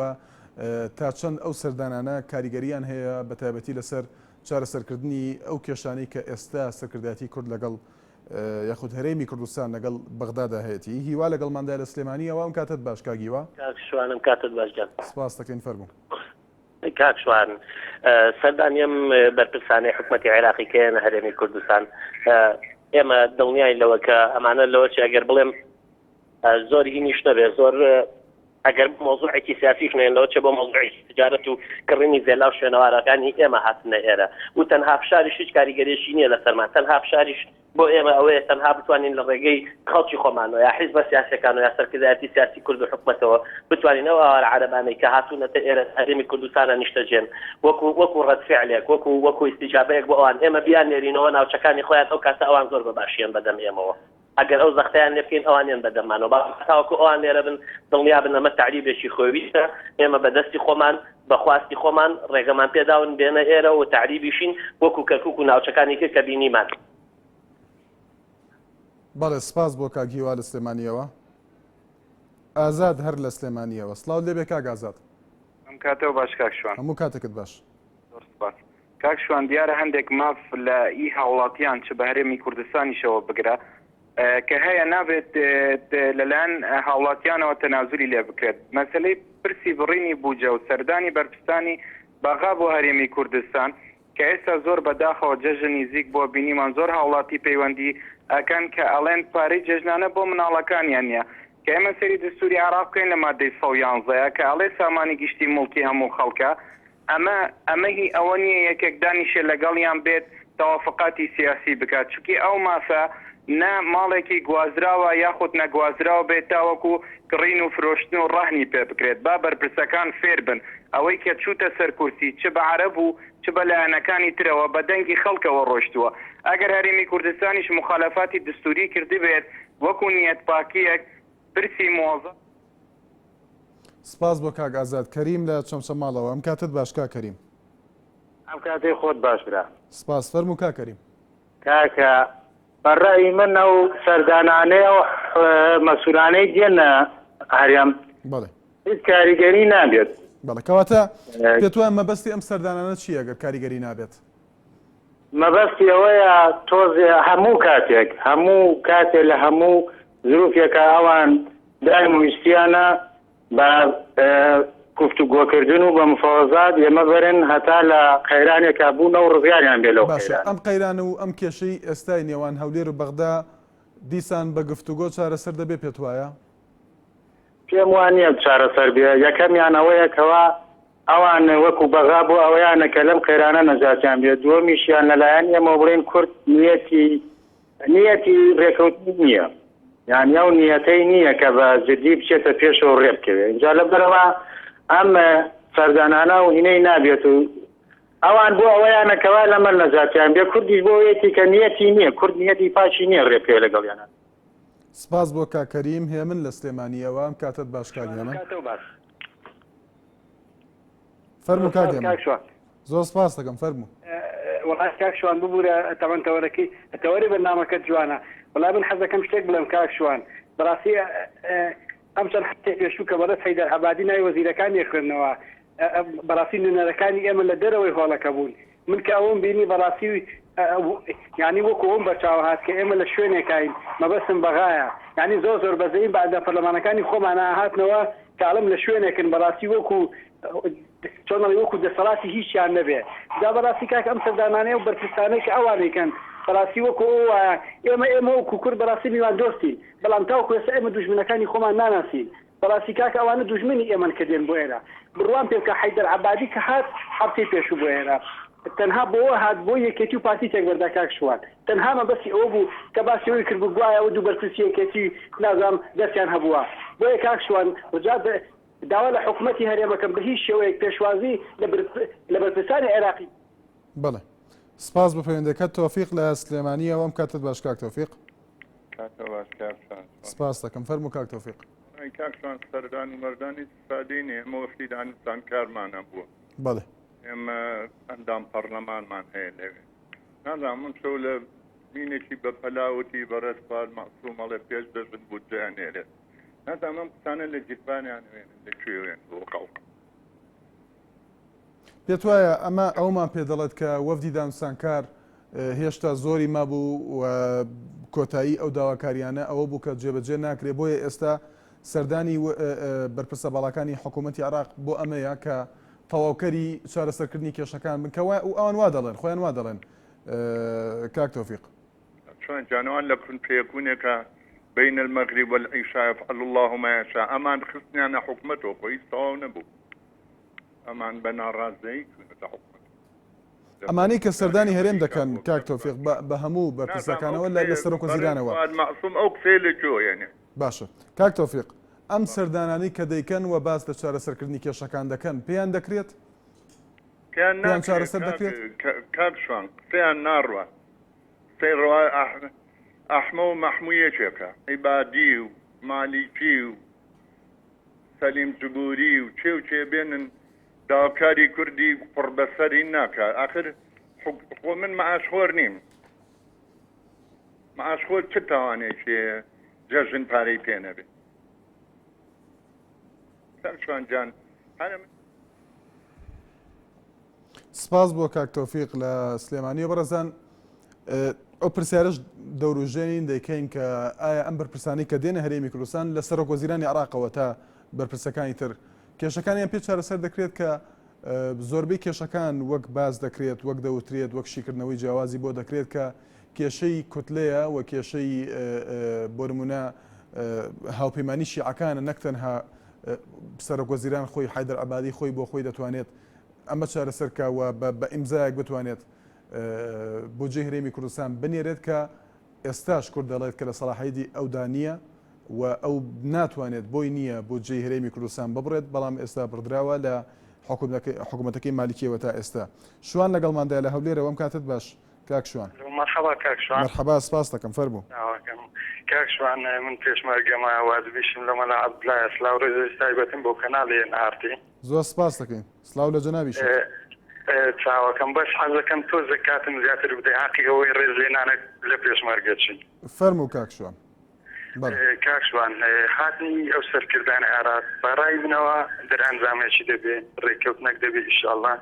تا چەند ئەو سەردانانە کاریگەریان هەیە بە تایبەتی لەسەر چارەسەرکردنی ئەو کێشانەی کە ئێستا سەرکردایەتی کورد لەگەڵ یاخود هەرێمی کوردستان لەگەڵ بەغدادا هەیەتی. هیوا لەگەڵماندایە لە سلێمانییەوە، ئەم کاتەت باش کاک هیوا. کاک شوان ئەم کاتەت باش گیان. سپاس دەکەین فەرموو. کاک شوان سەردانی ئەم بەرپرسانەی حکومەتی عێراقی کە یەنە هەرێمی کوردستان ئێمە دڵنیاین لەوە کە ئەمانە لەوە چی ئەگەر بڵێم زۆر هینیش نەبێ زۆر ئەگەر مۆزوعێکی سیاسیش نێن لەوە چێ بۆ مۆزوعێکی تجارەت و کڕینی ڤێلا و شوێنەوارەکانی ئێمە هاتنە ئێرە و تەنها فشاریش هیچ کاریگەریەکی نییە لەسەرمان تەنها فشاریش بۆ ئێمە ئەوەیە تەنها بتوانین لە ڕێگەی خەڵکی خۆمانەوە یا حیزبە سیاسیەکانەوە یا سەرکردایەتی سیاسی کورد و حکومەتەوە بتوانین ئەو ئاوارە عەرەبانەی کە هاتوونەتە ئێرە هەرێمی کوردستانە نیشتەجێن وەکو وەکو ڕەد فعلێک وەکو وەکو ئیستیجابەیەک بۆ ئەوان ئێمە بیاننێرینەوە ناوچەکانی خۆیان ئەو کاتە ئەوان زۆر بە باشی یەن بەدەم ئێمەوە. ئەگەر ئەو زەختەیان لێ بکەین ئەوان یەن بەدەممانەوە، بەڵام تاوەکو ئەوان لێرە بن دڵنیا بن ئەمە تەعریبێکی خۆویستە، ئێمە بە دەستی خۆمان بە خواستی خۆمان ڕێگەمان پێداون بێنە ئێرە و تەعریبیشین وەکو کەرکوک و ناوچەکانی تر کە بینیمان. بەڵێ سپاس بۆ کاک هیوا لە سلێمانییەوە. ئازاد هەر لە سلێمانییەوە. سڵاوت لێبێ کاک ئازاد. کاتەوە باش کاک شوان. هەموو کاتێکت باش. زۆر سوپاس. کاک شوان دیارە هەندێک ماف لە ئی هاوڵاتیان چ بە هەرێمی کوردستانیشەوە بگرە کە هەیە نابێت لەلایەن هاوڵاتیانەوە تەنازولی لێ بکرێت. مەسەلەی پرسی بڕینی بوجە و سەردانی بەرپرسانی بەغا بۆ هەرێمی کوردستان کە ئێستا زۆر بە داخەوە جەژن نیزیک بووە بینیمان زۆر هاوڵاتی پەیوەندی ئەکەن کە ئەڵێن پارەی جەژنانە بۆ مناڵەکانیان نیە کە ئێمە سەیری دستوری عێراق بکەین لە مادەی 111 کە ئەڵێ سامانی گشتی موڵکی هەموو خەڵکە ئەمە ئەمە هی ئەوە نیە یەکێک دانیشێ لەگەڵیان بێت تەوافقاتی سیاسی بکات چونکی ئەو مافە نە ماڵێکی گوازراوە یاخود نەگوازراو بێت تاوەکو کڕین و فرۆشتن و ڕەهنی پێ بکرێت با بەرپرسەکان فێر بن ئەوەی کە چووتە سەر کورسی چ بە عەرەب و چ بە لایەنەکانی ترەوە بە دەنگی خەڵکەوە ڕۆشتووە ئەگەر هەرێمی کوردستانیش موخالەفاتی دستوری کردبێت وەکو نیەت پاکیەک پرسی مۆزە سپاس بۆ کاک ئازاد کەریم لە چەمچەماڵەوە ئەم کاتەت باش کاک کەریم. ئەم کاتەی خۆت باش برا. سپاس فەرموو کاک کەریم. کاکە بە ڕەئی من ئەو سەردانانەی ئەو مەسولانەی دێنە هەرێم بەڵێ هیچ کاریگەری نابێت. بەڵێ کەواتە پێت وایە مەبەستی ئەم سەردانانە چییە گەر کاریگەری نابێت؟ مەبەستی ئەوەیە تۆزێ هەموو کاتێک هەموو کاتێ لە هەموو زروفێکا ئەوان دایم ویستیانە بە گفتوگۆکردن و بە مفاوەزات ئێمە بەرن هەتا لە قەیرانێکا بوونە و ڕزگاریان بێ لەو باشە قەیرانە. ئەم قەیران و ئەم کێشەی ئێستای نێوان هەولێر و بەغدا دیسان بە گفتوگۆ چارەسەر دەبێ پێت وایە؟ پێم وا نییە چارەسەر بێ، یەکەمیان ئەوەیە کەوا ئەوان وەکو بەغا بۆ ئەوەیانە کە لەم قەیرانە نەجاتیان بێ، دووەمیشیان لەلایەن ئێمەوە بڵێین کورد نیەتی نیەتی رێکەوتنی نییە یانی ئەو نیەتەی نییە کە بە جدی بچێتە پێشەوە و رێبکەوێ ئینجا لەبەرئەوە ئەم سەردانانە و هینەی نابێت و ئەوان بۆ ئەوەیانە کەوا لەمە نەجاتیان بێ کوردیش بۆ ئەوەیەتی کە نیەتی نییە کورد نیەتی پاکی نییە رێبکەوێ لەگەڵیانە. سپاس بۆ کاک کەریم هێمن لە سلێمانییەوە ئەم کاتەت باش کاک هێمن. فەرموو کاک هێمن. زۆر سپاست دەکەم فەرموو. وەڵای کاک شوان ببورە تەمەن تەوەرەکەی تەوەری بەرنامەکەت جوانە وەڵای من حەزەکەم شتێک بڵێم کاک شوان بەڕاستی ئەم چەند هەفتەی پێشوو کە بەڕێز حەیدەر عەبادی ناوی وەزیرەکانی خوێندنەوە بەڕاستی نوێنەرەکانی ئێمە لە دەرەوەی هۆڵەکە بوون من کە ئەوم بینی بەڕاستی یعنی وەکو ئەوم بەرچاو هات کە ئێمە لە شوێنێکاین مەبەستم بەغایە یعنی زۆر زۆر بەزەیم بە ئەندام پەرلەمانەکانی خۆمانە هاتنەوە کاڵم لە شوێنێکن بەڕاستی وەکو چۆن ئەڵێی وەکو دەسەڵاتی هیچیان نەبێ جا بەڕاستی کاک ئەم سەردانانەی ئەو بەرپرسانەی کە ئەوان ئەیکەن بەڕاستی وەکو ئەو وایە ئێمە ئێمە وەکو کورد بەڕاستی میوان دۆستین بەڵام تاوەکو ئێستا ئێمە دوژمنەکانی خۆمان ناناسین بەڕاستی کاک ئەوانە دوژمنی ئێمەن کە دێن بۆ ئێرە بڕوام پێ بکە حەیدەر عەبادی کە هات هەفتەی پێشوو بۆ ئێرە تەنها بۆوە هات بۆ یەکێتی و پارتی تێکبەردا کاک شوان تەنها مەبەستی ئەوە بوو کە باسی ئەوەی کردبوو گوایە ئەوە دوو بەرپرسی یەکێتی نازانم دەستیان هەبووە بۆیە کاک شوان ڕجا داوا لە حکومەتی هەرێم ئەکەم بە هیچ شێوەیەک پێشوازی لە بەرپرسانی عێراقی. بەڵێ سپاس بۆ پەیوەندەکەت تۆفیق لە سلێمانیەوە ئەم کاتت باش کاک تۆفیق. کاتە باش کاک شوان. سپاس دەکەم فەرموو کاک تۆفیق. وەڵای کاک شوان سەردان و مەردان هیچ فادەی نیە ئێمە وەفدی دانوستان کارمان هەبووە. بەڵێ. ئێمە ئەندام پەڕلەمانمان هەیە لەوێ. نازانم ئەم شەو لە مینێکی بە پەلا وتی بەڕێز فواد مەعسوم ئەڵێ پێش جەژن بودجە ئەنێرێت. نازانم ئەم قسانە لە گیرفانیان وێنن لە کوێ وێن بۆ خەڵک. پێت وایە ئەمە ئەومان پێ دەڵێت کە وەفدی دانوستانکار هێشتا زۆری مابوو و کۆتایی ئەو داواکاریانە ئەوە بوو کە جێبەجێ ناکرێت بۆیە ئێستا سەردانی بەرپرسە باڵاکانی حکوومەتی عێراق بۆ ئەمەیە کە تەواوکەری چارەسەرکردنی کێشەکان بن کە ئەوان وا دەڵێن خۆیان وا دەڵێن کاک تۆفیق. چۆن جان ئەوان لە کون فەیەکونێکە بین المغرب والعشاء یفعل الله ما یشاء ئەمان خستنیانە حکومەتەوە خۆ هیچ تەواو نەبوو ئەمان بە ناڕازەیی چوونەتە حکومەت ئەمانەی کە سەردانی هەرێم دەکەن کاک تۆفیق بە هەموو بەرپرسەکانەوە لە سەرۆک وەزیرانەوە مەعسوم ئەو قسەیە لە کوێوە یەنێ؟ باشە کاک تۆفیق ئەم سەردانانەی کە دەیکەن و باس لە چارەسەرکردنی کێشەکان دەکەن پێیان دەکرێت؟ پێیان پێیان چارەسەر دەکرێت؟ کاک شوان قسەیان ناڕوات قسەی ڕەوا ئەحمە و مەحموو یەکێکە عیبادی و مالیکی و سەلیم جبوری و کێ و کێ بێنن داواکاری کوردی قوڕبەسەری ناکا ئاخر خۆ من معاشخۆر نیم معاشخۆر چ تاوانێکی هەیە جەژن پارەی پێ نەبێ کاک شوان جان هەر. سپاس بۆ کاک تۆفیق لە سلێمانیەوە. بەڕێزان ئەو پرسیارەش دەوروژێنین دەیکەین کە ئایا ئەم بەرپرسانەی کە دێنە هەرێمی کوردستان لە سەرۆک وەزیرانی عێراقەوە تا بەرپرسەکانی تر کێشەکانیان پێ چارەسەر دەکرێت کە زۆربەی کێشەکان وەک باس دەکرێت وەک دەوترێت وەک شیکردنەوەی جیاوازی بۆ دەکرێت کە کێشەی کوتلەیە و کێشەی بۆ نمونە هاوپەیمانی شیعەکانە نەک تەنها سەرۆک وەزیران خۆی حیدەر عەبادی خۆی بۆ خۆی دەتوانێت ئەمە چارەسەر کا و بە ئیمزایەک بتوانێت بودجەی هەرێمی کوردستان بنێرێت کە ئێستاش کورد دەڵێت کە لە سەڵاحیدی ئەودا نییە و ئەو ناتوانێت بۆی نییە بودجەی هەرێمی کوردستان ببڕێت بەڵام ئێستا بڕدراوە لە حکوومەتەکەی مالکیەوە تا ئێستا شوان لەگەڵماندا لە هەولێرەوە ئەم کاتت باش کاک شوان. مەرحەبا کاک شوان. مەرحەبا سپاست دەکەم فەرموو. داواکەم کاک شوان من پێشمەرگەمە واجبیشم لە مەلا عەبدولایە سلاو ڕێزێکی تایبەتم بۆ کەناڵی ئێن ئاڕ تی. زۆر سپاست دەکەین سلاو لە جەنابیشت. چاوەکەم بەس حەزەکەم تۆزێک کاتم زیاتر بدەی حەقی ئەوەی ڕێز لێنانە لە پێشمەرگە چی. فەرموو کاک شوان. کاک شوان هاتنی ئەو سەرکردانە عێراق بە ڕای منەوە دەرئەنجامێکی دەبێ ڕێککەوتنەک دەبێ ئیشاڵڵا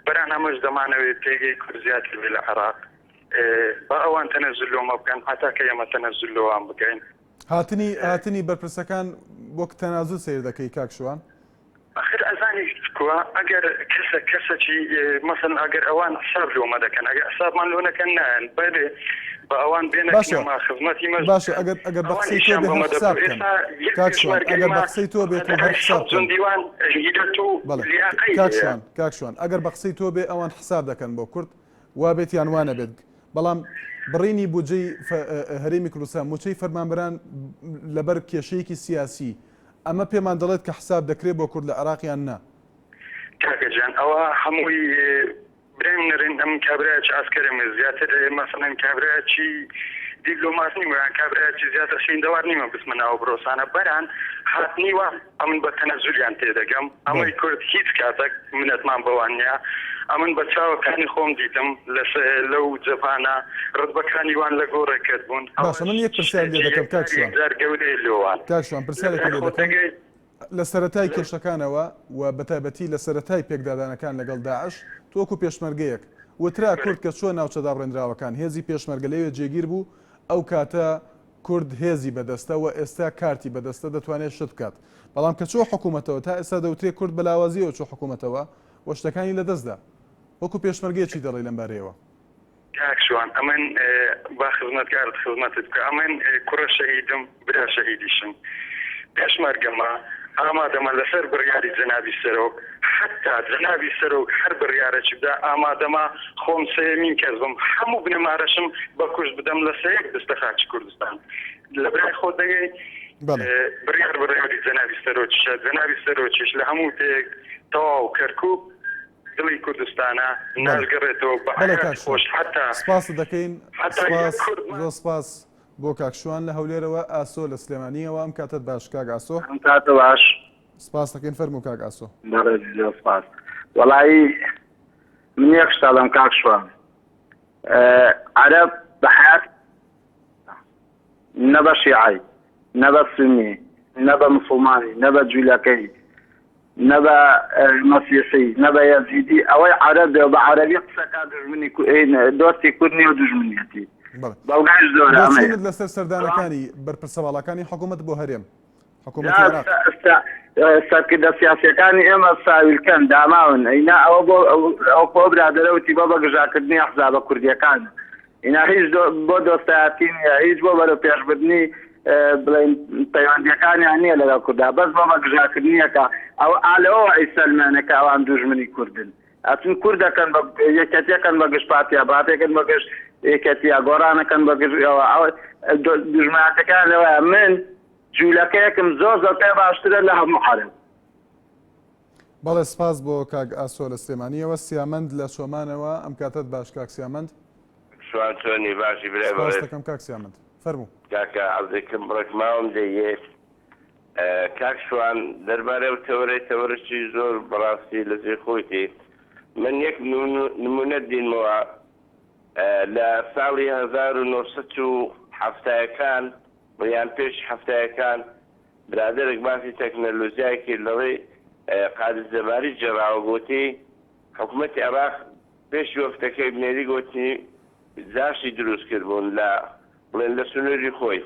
بەران ئەمەش دەمانەوێ پێگەی کورد زیاتر بێ لە عێراق با ئەوان تەنەزول لۆمە بکەن هەتا کە ئێمە تەنەزول لۆوان بکەین. هاتنی هاتنی بەرپرسەکان وەک تەنازول سەیر دەکەی کاک شوان؟ ئاخر ئەزانی کوا ئەگەر کەسە کەسەکی مەسەلەن ئەگەر ئەوان حساب لۆمە دەکەن ئەگەر حسابمان لۆ نەکەن نایەن بەلێ بە ئەوان بێنە باشە کنەما خزمەتی مەش باشە بکەن ئەگەر ئەگەر بە ئەوان قسەی تۆ ئیشیان بێ هەر بۆمە دەبن حساب بکەن ئێستا یەک کاک شوان پێشمەرگەی ئەگەر بە ما قسەی تۆ بێت و هەر حساب حەوت بکەن جوندیوان غیرەت و بەڵێ لیاقەی کاک هەیە. شوان کاک شوان ئەگەر بە قسەی تۆ بێ ئەوان حساب دەکەن بۆ کورد وا بێت یان وا نەبێت بەڵام بڕینی بودجەی هەرێمی کوردستان موچەی فەرمانبەران لەبەر کێشەیەکی سیاسی ئەمە پێمان دەڵێت کە حساب دەکرێت بۆ کورد لە عێراق یان نا؟ کاکە گیان ئەوە هەمووی برایم نەرێن ئەمن کابرایەکی عەسکەرم زیاتر مەسەلەن کابرایەکی دیبلۆمات نیمە یان کابرایەکی زیاتر خویندەوار نیمە بچمە ناو پرۆسانە بەران هاتنی وا ئەمن بە تەنەزولیان تێدەگەم ئەمەی کورد هیچ کاتەک منەتمان بەوان نیە ئەمن بە چاوەکانی خۆم دیتم لەو جەپانە ڕتبەکانی وان لە گۆڕێ کەت بوون باشە من یەک پرسیار لێ دەکەم کاک شوان یەکجار گەورەیە لۆوان کاک شوان پرسیارێکت لێ دەکەم لە سەرەتای کێشەکانەوە و بەتایبەتی لە سەرەتای پێکدادانەکان لەگەڵ داعش تۆ وەکو پێشمەرگەیەک وترا کورد کە چووە ناوچە دابڕێندراوەکان هێزی پێشمەرگە لەوێ جێگیر بوو ئەو کاتە کورد هێزی بەدەستە و ئێستا کارتی بەدەستە دەتوانێت شت بکات بەڵام کە چووە حکوومەتەوە تا ئێستا دەوترێ کورد بە لاوازیەوە چوو حکوومەتەوە و شتەکانی لەدەستدا وەکو پێشمەرگەیە چی دەڵێی لەم بارەیەوە؟ کاک شوان ئەمن با خزمەتگارت خزمەتت بکا ئەمن کوڕە شەهیدم برا شەهیدیشم پێشمەرگەمە ئامادەمە لەسەر بڕیاری جەنابی سەرۆک حەتا جەنابی سەرۆک هەر بڕیارەکی بدا ئامادەمە خۆم سێیەمین کەس بم هەموو بنەمارەشم بە کوشت بدەم لەسە یەک بستە خاکی کوردستان لە برای خۆت دەگەی بڕیار بڕیاری جەنابی سەرۆکیشە جەنابی سەرۆکیش لە هەموو تێک تەواو کەرکوک دڵی کوردستانە ناشگەڕێتەوە بە بەڵێ کاک حەیاتی شوان خۆش حەتا سپاست دەکەین حەتا یەک سپاس کورد ما. زۆر سپاس بۆ کاک شوان لە هەولێرەوە ئاسۆ لە سلێمانیەوە ئەم کاتەت باش کاک ئاسۆ. ئەم کاتە باش. سپاست دەکەین فەرموو کاک ئاسۆ. بەڕێز زۆر سپاس. وەڵایی من یەک شت ئەڵێم کاک شوان عەرەب بە حەیاتی نە بە شیعەی نە بە سونی نە بە مسوڵمانی نە بە جولەکەی نە بە مەسیحی نە بە یەزیدی ئەوەی عەرەب بێ و بە عەرەبی قسە کا دوژمنی دۆستی کورد نیە و دوژمنیەتی بەڵگەش زۆرە ئەمەیە. بۆچوونت لەسەر سەردانەکانی بەرپرسە باڵاکانی حکوومەت بۆ هەرێم حکوومەتی عێراق؟ سەرکردە سیاسیەکانی ئێمە ساویلکەن داماون ئینا ئەوە بۆ ئەو خۆ برادەرە وتی بۆ بە گژاکردنی ئەحزابە کوردیەکان ئینا هیچ بۆ دۆستایەتی نیە هیچ بۆ بەرەو پێشبردنی بڵێن پەیوەندیەکانیان نییە لەگەڵ کوردا بەس بۆ بە گژاکردنیەکە ئەو ئالەوە ئەیسەلمێنە کە ئەوان دوژمنی کوردن ئەچن کورد دەکەن بە یەکەتیەکەن بە گشت پارتیا پارتێکن بە گشت یەکەتیا گۆڕانەکەن بە گشت ئەوە ئەوە دوژمناتەکان لەوەیە من جوولەکەیەکم زۆر زۆر پێ باشترە لە هەموو عەرەب. بەڵێ سپاس بۆ کاک ئاسۆ لە سلێمانیەوە. سیامەند لە چۆمانەوە ئەم کاتەت باش کاک سیامەند. شوان چۆنی باشی برای سپاست بەڕێز. دەکەم کاک سیامەند فەرموو. کاکە عەرزێکم بڕێک ماوم دەیێ کاک شوان دەربارەی ئەو تەوەرەی تەوەرەکی زۆر بەڕاستی لە جێی خۆیتی من یەک نمونەت دینمەوە لە ساڵی 1970ەکان یان پێش حەفتایەکان برادەرێک باسی تەکنەلۆجیای کرد لەڕێی قادر جەباری گێڕاوە گۆتی. حکومەتی عێراق پێشی وەفدەکەی بنێری گۆتی جاشی دروست کردبوون لە بڵێن لە سنووری خۆی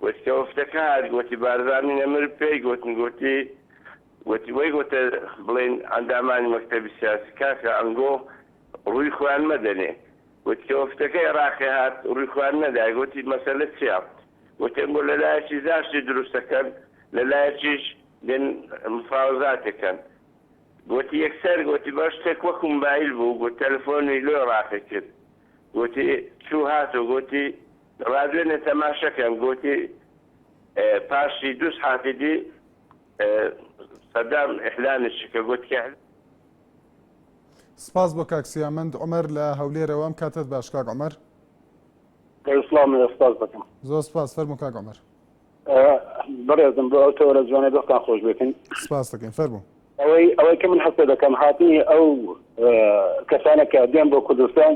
گۆتی کە وەفدەکە هات گۆتی بارزانی نەمر پێی گۆتن گۆتی گۆتی وەی گۆتە بڵێن ئەندامانی مەکتەبی سیاسی کاکە ئەنگۆ ڕووی خۆیان مەدەنێ گۆتی کە وەفدەکەی عێراقی هات ڕووی خۆیان نەدای گۆتی مەسەلە چیە گۆتی ئەنگۆ لە لایەکی جاشی دروست دەکەن لە لایەکیش دێن مفاوەزاتێکەن گۆتی یەکسەر گۆتی بە شتێک وەکو مبایل بوو گۆت تەلەفۆنی لۆ ڕاقی کرد گۆتی چوو هاتۆ گۆتی ڕادوێنێ تەماشە کەن گۆتی پاشی دوو سحاتی دی سەدام ئیحلانیشی کە گۆتی کە سپاس بۆ کاک سیامەند عومەر لە هەولێرەوە ئەم کاتەت باش کاک عومەر. سڵاو سپاس دەکەم. زۆر سپاس فەرموو کاک عومەر. بەڕێزم بۆ ئەو تەوەرە جوانەی دەستان خۆش بێتن. سپاس دەکەین فەرموو. ئەوەی ئەوەی کە من هەست پێ دەکەم هاتنی ئەو کەسانە کە دێن بۆ کوردستان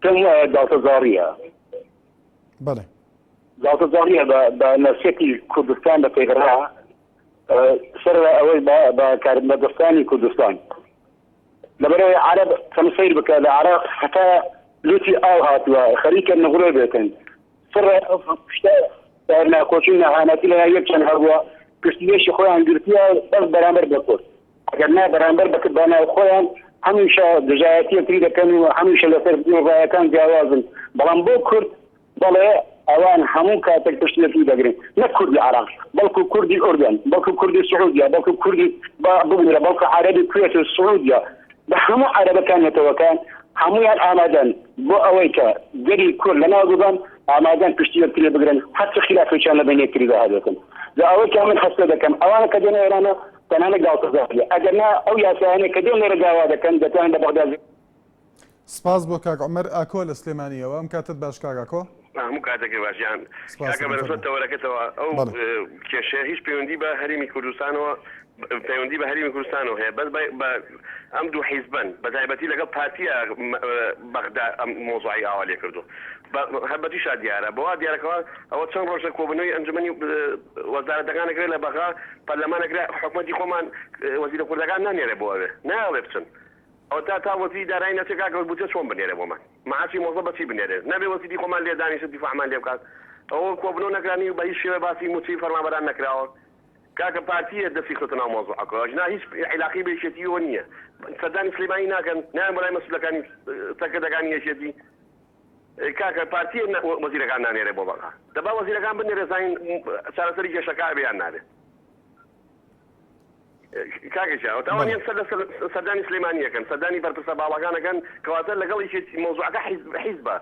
پێم وایە گاڵتەجاڕییە. بەڵێ. گاڵتەجاڕییە بە بە نەفسیەتی کوردستان بە تێکڕا سەرەڕای ئەوەی بە بە کاربەدەستانی کوردستان. لەبەرئەوەی عەرەب چەند سەیر بکە لە عێراق هەتا لوتی ئاو هاتووە خەریکە نغرۆ بێتن. سڕ ئەو شتە ناکۆکی و نەهامەتی لەناو یەک چەند هەبووە پشتگوێشی خۆیان گرتووە بەس بەرامبەر بە کورد ئەگەر نا بەرامبەر بە بە ناو خۆیان هەمیشە دژایەتی یەکتری دەکەن و هەمیشە لەسەر ڕایەکان جیاوازن بەڵام بۆ کورد بەڵێ ئەوان هەموو کاتێک پشتی یەکتری دەگرن نەک کوردی عراق بەڵکو کوردی ئوردن بەڵکو کوردی سعودیا بەڵکو کوردی ببورە بەڵکو عەرەبی کوێت و سعودیا بە هەموو عەرەبەکان نەتەوەکان هەموویان ئامادەن بۆ ئەوەی کە گەلی کورد لەناو ببەن ئامادەن پشتی یەکتری بگرن هەرچی خیلافێکیان لە بەین یەکتریدا هەبێتن جا ئەوەی کە من هەست پێ دەکەم ئەوانە کە دێنە ئێرانە تەنانەت گاڵتەجاڕیە ئەگەر نا ئەو یاسایانەی کە دێن لێرە داوا دەکەن دەتوانن لە بەغدا سپاس بۆ کاک عومەر ئاکۆ لە سلێمانیەوە ئەم کاتەت باش کاک ئاکۆ. هەموو کاتێکت باش گیان. سپاس کاکە دەکەم بەرەسەر فەرموو. تەوەرەکەتەوە ئەو بەڵێ. کێشەیە هیچ پەیوەندی بە هەرێمی کوردستانەوە پەیوەندی بە هەرێمی کوردستانەوە هەیە بەس بە ئەم دوو حیزبەن بە تایبەتی لەگەڵ پارتیە بەغدا ئەم مەوزوعی ئاوا لێ کردووە هەر بەتیشا دیارە بەوا دیارە کەوا ئەوە چەند ڕۆژە کۆبوونەوەی ئەنجومەنی وەزارەتەکان ئەکرێت لە بەغا پەرلەمان ئەکرێت حکومەتی خۆمان وەزیرە کوردەکان نانێرێ بۆ ئەوێ نایەڵێ بچن ئەوەتا تا وەزیری دارایی نەچێ کاکە بودجە چۆن بنێرێ بۆمان معاشی مۆزە بەچی بنێرێ نابێ وەزیری خۆمان لێ دانیشێ دیفاعمان لێ بکات ئەوە کۆبنەوە نەکرانی بە هیچ شێوەیە باسی موچەی فەرمانبەران نەکراوە کاکە پارتیە دەستی خستە ناو مەوزوعەکەوە ئەگینا هیچ عیلاقەی بە یەکێتیەوە نییە سەردانی سلێمانی ناکەن نایەن بۆ لای مەسولەکانی سەرکردەکانی یەکێتی کاکە پارتیە وەزیرەکان نانێرێ بۆ بەغا دەبا وەزیرەکان بنێرێ زانین چارەسەری کێشەکە ئەبێ یان نابێ کاکە گیان وەتا ئەوان بەڵێ. یەکسەر لە سەردانی سلێمانی ئەکەن سەردانی بەرپرسە باڵاکان ئەکەن کەواتە لەگەڵ یەکێتی مەوزوعەکە حیزب حیزبە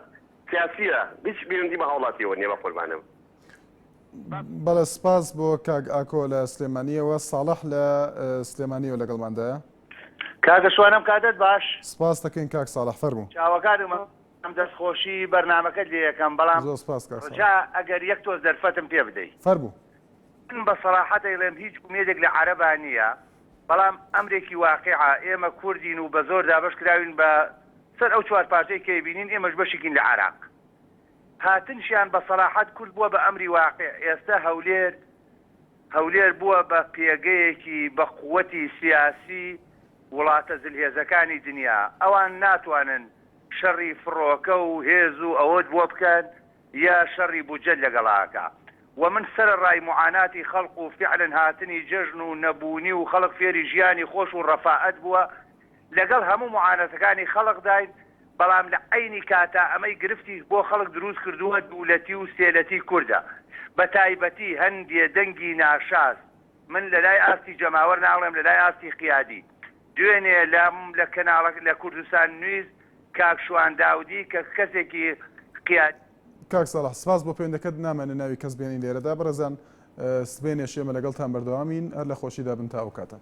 سیاسیە هیچ پەیوەندی بە هاوڵاتیەوە نیە بە قوربانم. بەڵێ سپاس بۆ کاک ئاکۆ لە سلێمانیەوە ساڵح لە سلێمانیەوە لەگەڵماندایە. کاکە شوان ئەم کاتەت باش. سپاس دەکەین کاک ساڵح فەرموو. چاوەکانم ئەم دەست خۆشی بەرنامەکەت لێ ئەکەم بەڵام زۆر سپاس کاک ساڵح. ڕجا ئەگەر یەک تۆز دەرفەتم پێ بدەی. فەرموو. من بە سەراحەت ئەیڵێم هیچ ئومێدێک لە عەرەبا نییە بەڵام ئەمرێکی واقیعە ئێمە کوردین و بە زۆر دابەش کراوین بە سەر ئەو چوار پارچەی کە ئەیبینین ئێمەش بەشیکین لە عێراق هاتنشیان بە سەراحەت کورد بووە بە ئەمری واقیع ئێستە هەولێر هەولێر بووە بە پێگەیەکی بە قوەتی سیاسی وڵاتە زلهێزەکانی دنیا ئەوان ناتوانن شەڕی فڕۆکە و هێز و ئەوەت بۆ بکەن یا شەڕی بودجەت لەگەڵا ئەکا وە من سەرەڕای موعاناتی خەڵق و فعلەن هاتنی جەژن و نەبوونی و خەڵک فێری ژیانی خۆش و ڕەفائەت بووە لەگەڵ هەموو موعانەتەکانی خەڵقداین بەڵام لە عەینی کاتا ئەمەی گرفتی بۆ خەڵک دروست کردووە دوولەتی و سێلەتی کوردە بەتایبەتی هەندێ دەنگی ناشاز من لەلای ئاستی جەماوەر ناڵێم لەلای ئاستی قیادی دوێنێ لە لە کەناڵە لە کوردستان نویز کاک شوان داودی کە کەسێکی قیادی. کاک ساڵح سپاس بۆ پەیوەندەکەت نامەوێ ناوی کەس بێنین لێرەدا بەڕێزان سبەینێش ئێمە لەگەڵتان بەردەوامین هەر لە خۆشیدا بن تا ئەو کاتە.